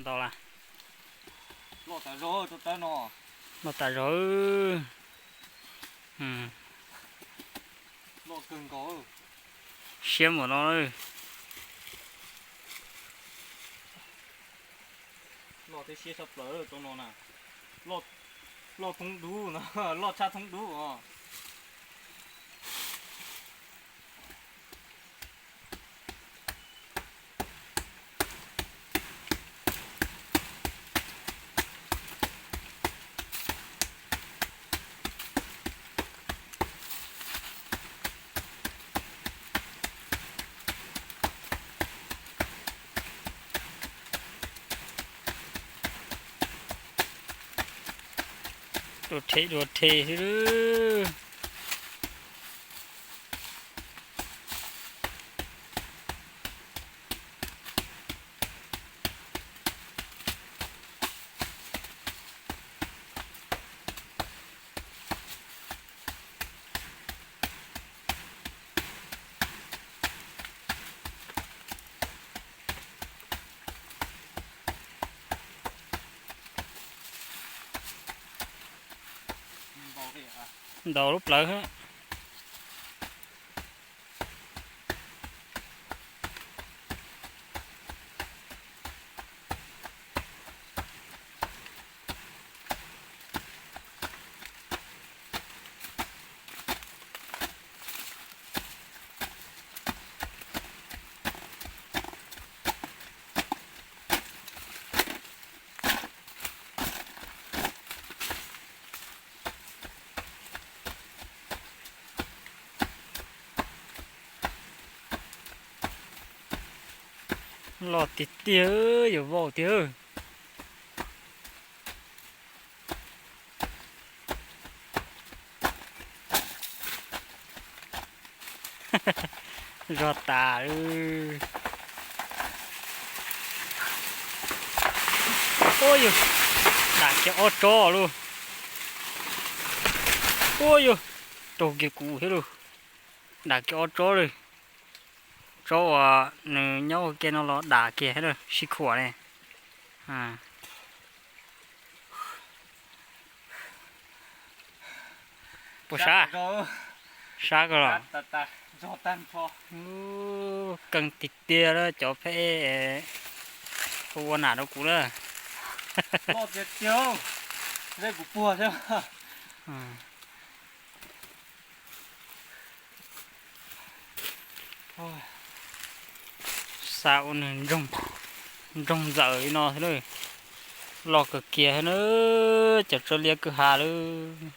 Ntau la. Loj tas zog, loj tas zog. Siab npaum no. Loj thiab siab tshaj plaws rau no na. Loj thoob dub no, loj tshaj thoob dub os. Dua rhe dua rhe xwb. Ntau lub plawv. Loj tiag tiag, yuav vau tiag. Zog tas. Ua yog dam kiag ob tsob lauj. Ua yog raug kiag kuv thiab lauj. Dam kiag ob tsob lauj. Tsob uas nws nyob ua ke no los dam kiag thiab lauj, sib khuam ne. Puas sab? Sab kawg los? Keej tiag tiag lawm cov pheb, ua nam rau kuv lawm. Xa ua nws ntsoog ntxaws li no xwb lawm. Loj kawg kiag thiab na, cov tsob liab kwj ha lawm.